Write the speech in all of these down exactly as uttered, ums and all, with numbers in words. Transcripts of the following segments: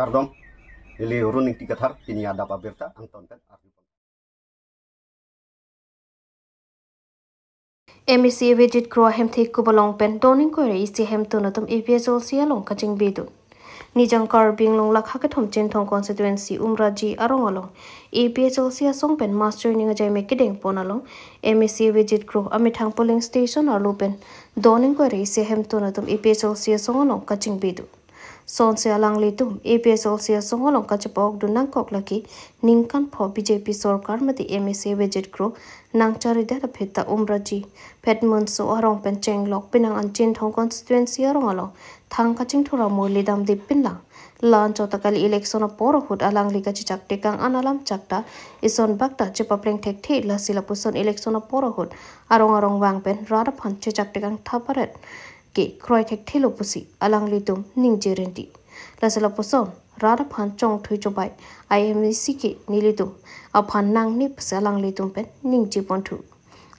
Kardom, neli Run Ingti Kathar, pini adap abirta angton pen arju. M A C Avijit Kro ahemthe kup along pen don ingkoi ra isi ahemtun atum A P H L C along kachingbe dun. Nijang Karbi Anglong lakha kethom Chinthong constituency Umraji arong along A P H L C asong pen mass joining ajaime kedeng pon along M A C Avijit Kro amethang polling station arlo pen don ingkoi ra isi ahemtun atum A P H L C asong along kachingbe dun. Sonsi alanglitum A P H L C asong along kachepa-ok dun nangkok lake ningkan pho B J P sorkar mate M A C Avijit Kro nangcharidet aphi ta Umraji Phetmonso arong pen chenglok penang an Chinthong constituency arong along thang kachingthur amurli damde pinlang. La anchot ta kali election apor ahut alangli kachechak tekang an alam chakta ison bak ta chepapleng thekthe, lasi lapuson election apor ahut arong arong vang pen rat aphan chechak tekang thaparet ke kroi thekthelo pusi alanglitum ningje rinti. Lasi lapuson rat aphan chongthui chobai I M A C ke nelitum aphan nangne pusi alanglitum pen ningje ponthu.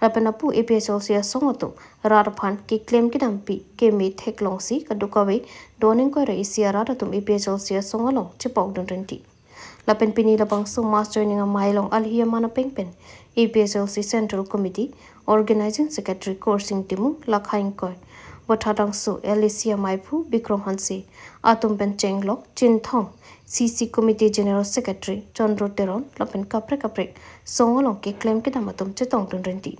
Lapen apu A P H L C asong atum rat aphan keklem kedampi keme theklongsi kadokave don ingkoi ra isi arat atum A P H L C asong along chepa-ok dun rinti. Lapen pini labangso mass joining amei along alhi aman apeng pen A P H L C Central Committee Organizing Secretary Korsing Timung, lakha ingkoi Botha Dangso, L A C ameiphu Bikrom Hanse atum pen chenglok Chinthong C C Committee General Secretary Chandra Teron lapen kaprek kaprek song along keklem kedam atum chetong dun rinti.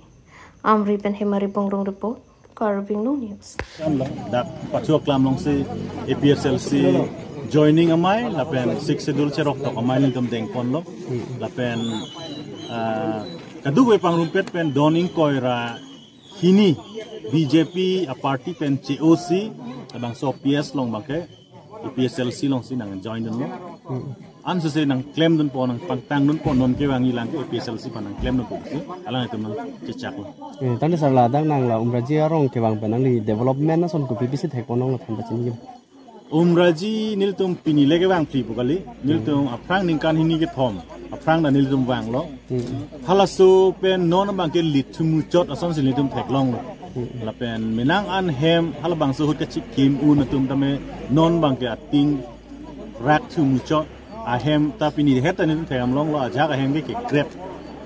Amri pen Hemari Bongrung report, Karbi Anglong News. Kan lo, dak pachu aklam alongsi A P H L C joining amei lapen Sixth Schedule cherok tok amei nelitum dengponlo. Lapen, ah, kadokave pangrumpet pen don ingkoi ra hini B J P a party pen che-osi, labangso P S along abangke A P H L C alongsi nangjoin dunlo. Ansose nangklem dunpo, nangpangtang dunpo, non kevangji lang ke A P H L C aphan nangklem dunpo pusi alanglitum nangchechaklo. Eh, tangte sir, ladak nang la Umraji arong kevang pen nangli development ason kopi pisi thekponlong, la than pachini ke? Umraji nelitum pini le kevang phli pu kali, nelitum aphrang ningkan hini kethom aphrang ta nelitum vanglo. Hmm. Halaso pen non abangke lit thu muchot asonsi nelitum theklonglo. Hmm. Lapen penang an hem halabangso ahut kachikim un atum tame non abangke ating rak thu muchot ahem ta pini het ta nelitum thekdamlonglo, ajahak ahem ke kekrep.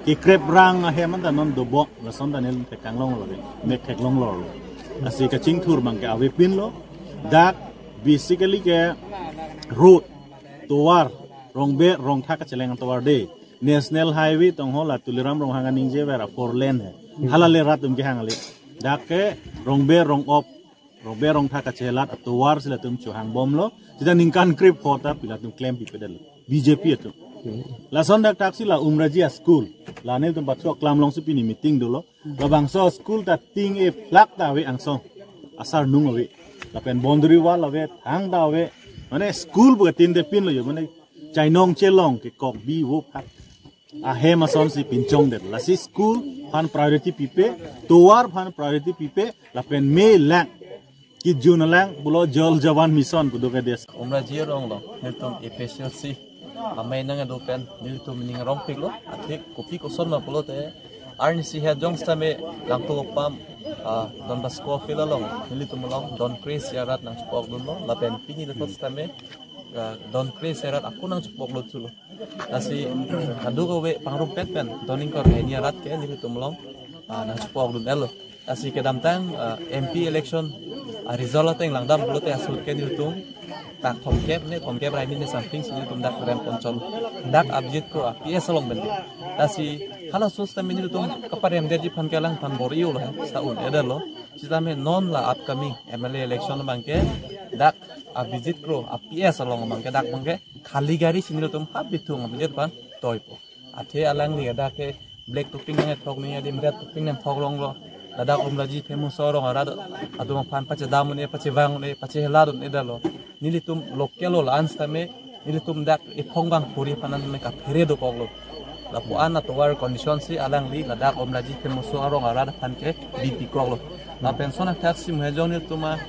Kekrep rang ahem anta non dobok, lason ta nelitum thekdamlonglo, mek theklonglo. Lasi kachingthur abangke avepinlo. Dak basically ke road, tovar, Rongber Rongtha kacheleng tovar de. National Highway tong ho la Tuliram Ronghang aningje vera four lane he. Hmm. Hala le rat atum kehang le. Dak ke Rongber Rongop, Rongber Rongtha kachelat atovar si latum chohangbomlo. Sita ningkan krepho ta pi latum klem pipedetlo, B J P atum. Hmm. Lason dak taksi la Umraji a school. La nelitum pachu aklam alongsi pini meeting dolo. Labangso school ta ting-e plak ta ave angsong. Asarnung ave. Lapen boundary wall ave, thang ta ave. Mane school bu tin de pinlo jo, mane chainong chelong kekok bi vo phat. Ahem asonsi pinchongdet. Lasi school aphan priority pipe, tovar aphan priority pipe, lapen me lang. Kijun alang pulo Jal Jeevan Mission pu do ke des. Umraji arong along nelitum A P H L C amei nangkedo pen nelitum ning arongpiklo, athik kopi koson ma pulote arnisi het jong sitame Langtokopam, ah, Don Bosco field along nelitum along don kre-isi arat nangchepa-ok dunlo, lapen pini lathot sitame, ah, don kre-isi arat ako nangchepa-oklo chulo. Lasi kadokave pangrumpet pen don ingkoi ra hini arat ke nelitum along, ah, nangchepa-ok dun-etlo. Lasi kedamtang, ah, M P election, ah, result ateng langdam pulote asut ke nelitum tak thomkep ne, thomkep ra hini ne something si nelitum dak rem ponchotlo. Dak Avijit Kro a P S along pen. Lasi halaso sitame nelitum kaparemdetji aphan ke alangphan bor-ilo he, sita un-edetlo. Sitame non la upcoming M L A election abangke dak Avijit Kro a P S along abangke dak abangke khali gari si nelitum hap bithung Avijit aphan toipo. Athe alangli dak ke black topping nangkethok ni adim red topping nangkethok longlo. Ladak Umraji Phetmonso arong arat atum aphan pachedam un-e, pachevang un-e, pachehelat un-edetlo. Nelitum local lo la-an sitame nelitum dak ephong bang puri panan me kaphere dokoklo. Lapu-an atovar condition si alangli ladak Umraji Phetmonso arong arat aphan ke bipikoklo. Lapen lason athak si mohejong nelitum a,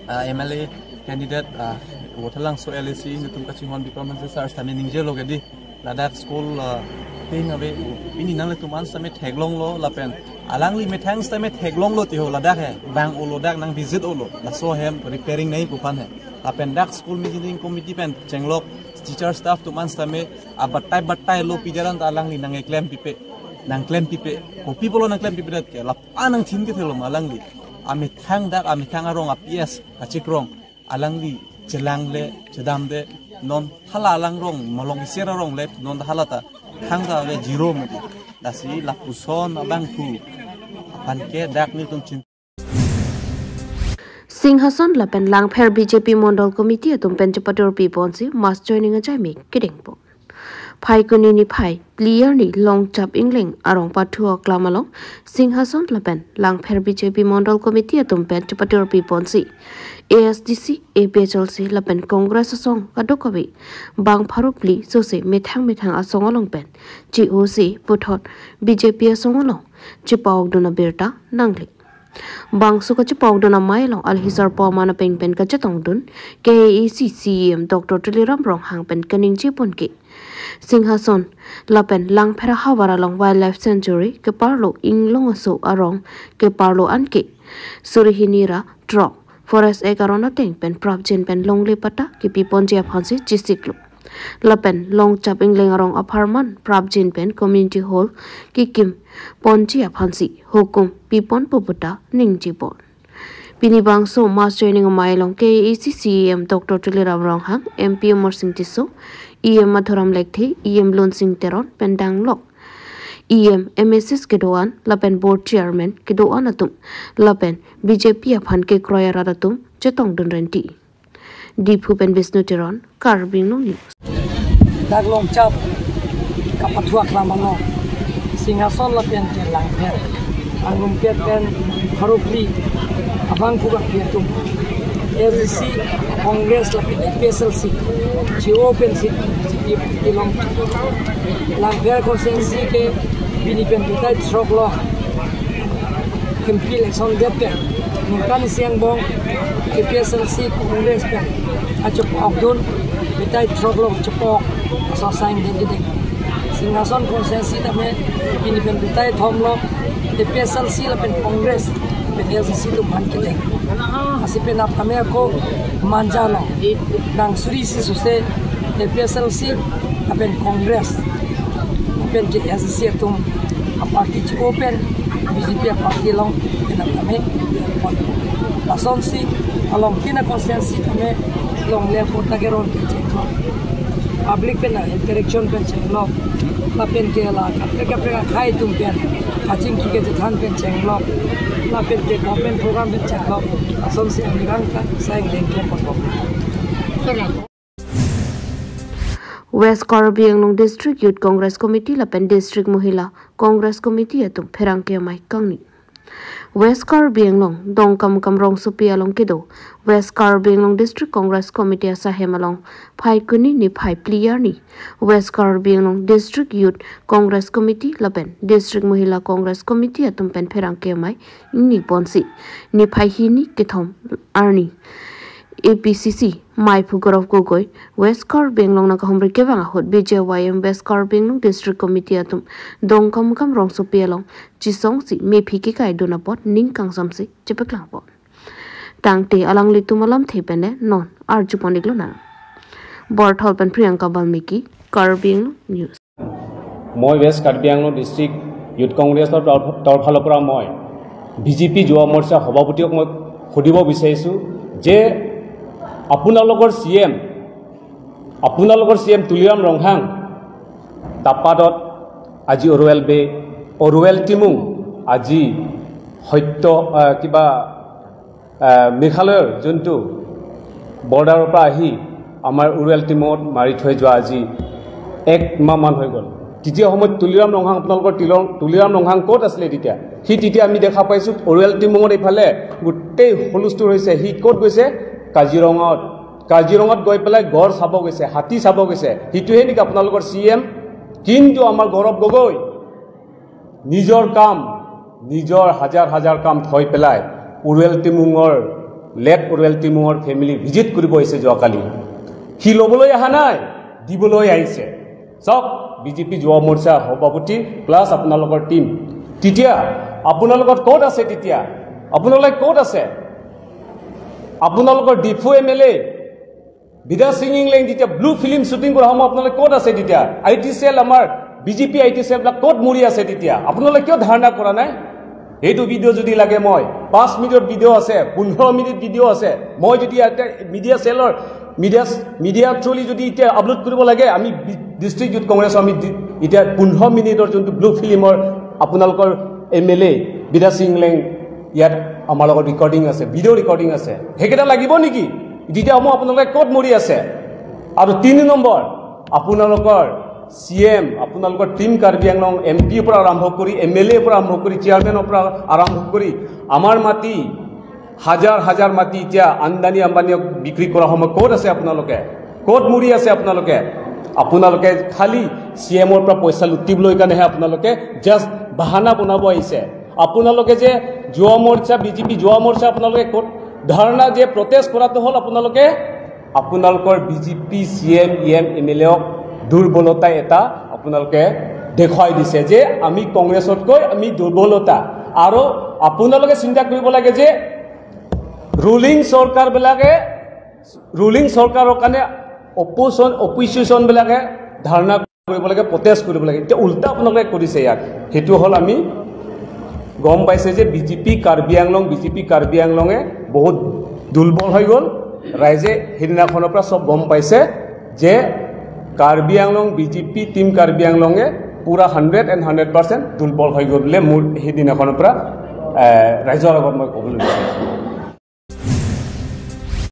ah, M L A candidate, ah, Vothatlangso L A C nelitum kachinghon Bikrom Hanse sir sitame ningjelo ke di. Ladak school, ah, ting ave, pini nanglitum an sitame theklonglo, lapen Alangli methang sitame theklonglo tiho, ladak he, vang-olo, dak nang visit-olo, laso hem repairing nangji pu aphan he. Lapen dak school maintaining committee pen chenglok teacher staff atum an sitame abatai batai lo pijaran ta alangli nangkeklem pipe, nangklem pipe, kopi pulo nangklem pipedet ke, lapu-an nangthin kethelo ma alangli. Amethang dak, amethang arong a-P S kachikrong, alangli chelangle, chedamde, non hala alangrong, malong isir arong le, non hala ta thangta ave zero mati. Lasi lapuson abangphu aphan ke dak nelitum chin- Singhason lapen Langpher B J P Mondol Committee atum pen chepatur piponsi mass joining ajai mek kedengpo. Phaikuni niphai phli arni Longchap Ingleng arong pathu aklam along Singhason lapen Langpher B J P Mondol Committee atum pen chepatur piponsi A S D C, A P H L C lapen Congress asong kadokave bang pharo phli sose methang methang asong along pen chi-osi puthot B J P asong along chepa-okdun abirta nangle. Bangso kachepa-okdun amei along alhi sarpo aman apeng pen kachetongdun K A A C C E M Doctor Tuliram Ronghang pen kaningje pon ke Singhason lapen Langpher ahavar along Wildlife Sanctuary keparlo inglong aso arong keparlo anke suri hini ra throk Forest Act aron ateng pen prapjin pen longle patta kepi ponji aphansi chesiklo. Lapen Longchap Ingleng arong apharman prapjin pen community hall kekim ponji aphansi hukum piponpo puta ningje pon. Pini bangso mass joining amei along K A A C C E M Doctor Tuliram Ronghang, M P Amarsing Tisso, E M Madhuram Lekthe, E M Lunsing Teron pen danglok E M, M S S kedo-an lapen board chairman kedo-an atum lapen B J P aphan kekroi arat atum chetongdun renti. Diphu pen Bisnu Teron, Karbi Anglong News. Dak Longchap kapathu aklam along Singhason lapen ke Langpher angrumpet pen pharo phli abangphu bangphi atum A S D C, Congress lapen A P H L C chi-o pensi B J P party along Langpher constituency ke pini pen batai throk lo M P election det pen ningkan isi angbong A P H L C Congress pen achepa-okdun batai throk lo chepa-ok aso asai dengdeng. Singhason constituency tame pini pen batai thom lo A P H L C lapen Congress pen A S D C atum aphan kedeng. Lasi penap tame ako manja lo. Nang suri isi sose A P H L C lapen Congress lapen ke A S D C atum aparty chi-o pen B J P aparty along penap tame. Lasonsi along tina constituency tame longle patta keron ke chenglo. Public pen interaction pen chenglo. Lapen ke la kaprek kaprek akhai atum pen kachingki kachethan pen chenglo. Lapen ke government program pen chenglo. Lasonsi amirang ta sai dengklem ponpo. West Karbi Anglong District Youth Congress Committee lapen District Mahila Congress Committee atum pherangke amei kangni. West Karbi Anglong Dongkamukam rongsopi along kedo West Karbi Anglong District Congress Committee asahem along Phaikuni niphai phli arni West Karbi Anglong District Youth Congress Committee lapen District Mahila Congress Committee atum pen pherangke amei ingni ponsi niphai hini kethom arni A P C C maiphu Gaurav Gogoi, West Karbi Anglong nangkahumri kevang ahut B J Y M West Karbi Anglong District Committee atum Dongkamukam rongsopi along chisongsi mephi kekaidun apot ning kangsamsi chepaklang pon. Tangte alanglitum alamthe pen non arju pon-iklo nang. Borthol pen Priyanka Balmiki, Karbi Anglong News. মই ৱেষ্ট Karbi Anglong district youth কংগ্ৰেছৰ তৰফ- তৰফালৰ পৰা মই B J P যুৱ মৰ্চা সভাপতিক মই সুধিব বিচাৰিছোঁ যে আপোনালোকৰ চি এম, আপোনালোকৰ চি এম তুলিৰাম ৰংহাং তাপাদত আজি অৰুৱেল বে, অৰুৱেল টিমুং আজি সত্য, আহ, কিবা আহ, মেঘালয়ৰ যোনটো বৰ্ডাৰৰ পৰা আহি আমাৰ অৰুৱেল টিমুঙত মাৰি থৈ যোৱা আজি এক মাহমান হৈ গ'ল। তেতিয়া সময়ত তুলিৰাম ৰংহাং, আপোনালোকৰ তিলং-, তুলিৰাম ৰংহাং ক'ত আছিলে তেতিয়া? সি তেতিয়া আমি দেখা পাইছোঁ অৰুৱেল টিমুঙত এইফালে গোটেই হুলস্থুল হৈছে। সি ক'ত গৈছে? কাজিৰঙাত। কাজিৰঙাত গৈ পেলাই গড় চাব গৈছে, হাতী চাব গৈছে। সেইটোহে নেকি আপোনালোকৰ চি এম? কিন্তু আমাৰ গৌৰৱ গগৈ নিজৰ কাম, নিজৰ হাজাৰ হাজাৰ কাম থৈ পেলাই অৰুৱেল টিমুঙৰ, লেট অৰুৱেল টিমুঙৰ ফেমিলি ভিজিট কৰিব আহিছে যোৱাকালি। সি ল'বলৈ অহা নাই, দিবলৈ আহিছে। চাওক, বি জে পি যুৱ মৰ্চা সভাপতি প্লাছ আপোনালোকৰ টিম। তেতিয়া আপোনালোকৰ ক'ত আছে তেতিয়া? আপোনালোকে ক'ত আছে? আপোনালোকৰ ডিফু এম এল এ বিদ্যা সিং ইংলেং যেতিয়া ব্লু ফিল্ম শ্বুটিং কৰা সময়ত আপোনালোকে ক'ত আছে তেতিয়া? আই টি চেল, আমাৰ B J P I T চেলবিলাক ক'ত মৰি আছে তেতিয়া? আপোনালোকে কিয় ধাৰণা কৰা নাই? সেইটো ভিডিঅ' যদি লাগে, মই পাঁচ মিনিটৰ ভিডিঅ' আছে, পোন্ধৰ মিনিট ভিডিঅ' আছে। মই যদি ইয়াতে মিডিয়া চেলৰ মিডিয়া মিডিয়া থ্ৰুলি যদি এতিয়া আপলোড কৰিব লাগে, আমি ডিষ্ট্ৰিক্ট ইউথ কংগ্ৰেছৰ আমি দি- এতিয়া পোন্ধৰ মিনিটৰ যোনটো ব্লু ফিল্মৰ আপোনালোকৰ এম এল এ বিদ্যা সিং ইংলেং ইয়াত আমাৰ লগত ৰেকৰ্ডিং আছে, ভিডিঅ' ৰেকৰ্ডিং আছে, সেইকেইটা লাগিব নেকি? তেতিয়া মই আপোনালোকে ক'ত মৰি আছে? আৰু তিনি নম্বৰ, আপোনালোকৰ চি এম, আপোনালোকৰ টিম কাৰ্বি আংলং এম পিৰ পৰা আৰম্ভ কৰি, এম এল এৰ পৰা আৰম্ভ কৰি, চেয়াৰমেনৰ পৰা আৰম্ভ কৰি, আমাৰ মাটি, হাজাৰ হাজাৰ মাটি এতিয়া আম্বানী আম্বানীক বিক্ৰী কৰা সময় ক'ত আছে আপোনালোকে? ক'ত মৰি আছে আপোনালোকে? আপোনালোকে খালি চি এমৰ পৰা পইচা লুটিবলৈ কাৰণেহে আপোনালোকে জাষ্ট বাহানা বনাব আহিছে। আপোনালোকে যে যুৱ মৰ্চা, বি জে পি যুৱ মৰ্চা আপোনালোকে ক'ত ধাৰণা যে প্ৰটেষ্ট কৰাটো হ'ল আপোনালোকে আপোনালোকৰ B J P C M, E M, M L A দুৰ্বলতা এটা আপোনালোকে দেখুৱাই দিছে যে আমি কংগ্ৰেছতকৈ আমি দুৰ্বলতা। আৰু আপোনালোকে চিন্তা কৰিব লাগে যে ৰুলিং চৰকাৰবিলাকে, ৰুলিং চৰকাৰৰ কাৰণে অপোজন অপজিশ্যনবিলাকে ধাৰণা কৰিব লাগে, প্ৰটেষ্ট কৰিব লাগে। এতিয়া উল্টা আপোনালোকে কৰিছে ইয়াত। সেইটো হ'ল আমি গম পাইছে যে B J P Karbi Anglong, B J P Karbi আংলঙে বহুত দুৰ্বল হৈ গ'ল। ৰাইজে সেইদিনাখনৰ পৰা চব গম পাইছে যে Karbi Anglong B J P team Karbi আংলঙে পুৰা হাণ্ড্ৰেড এণ্ড হাণ্ড্ৰেড পাৰ্চেণ্ট দুৰ্বল হৈ গ'ল বুলিয়ে মোৰ সেইদিনাখনৰ পৰা, এ, ৰাইজৰ আগত মই ক'বলৈ বিচাৰিছোঁ।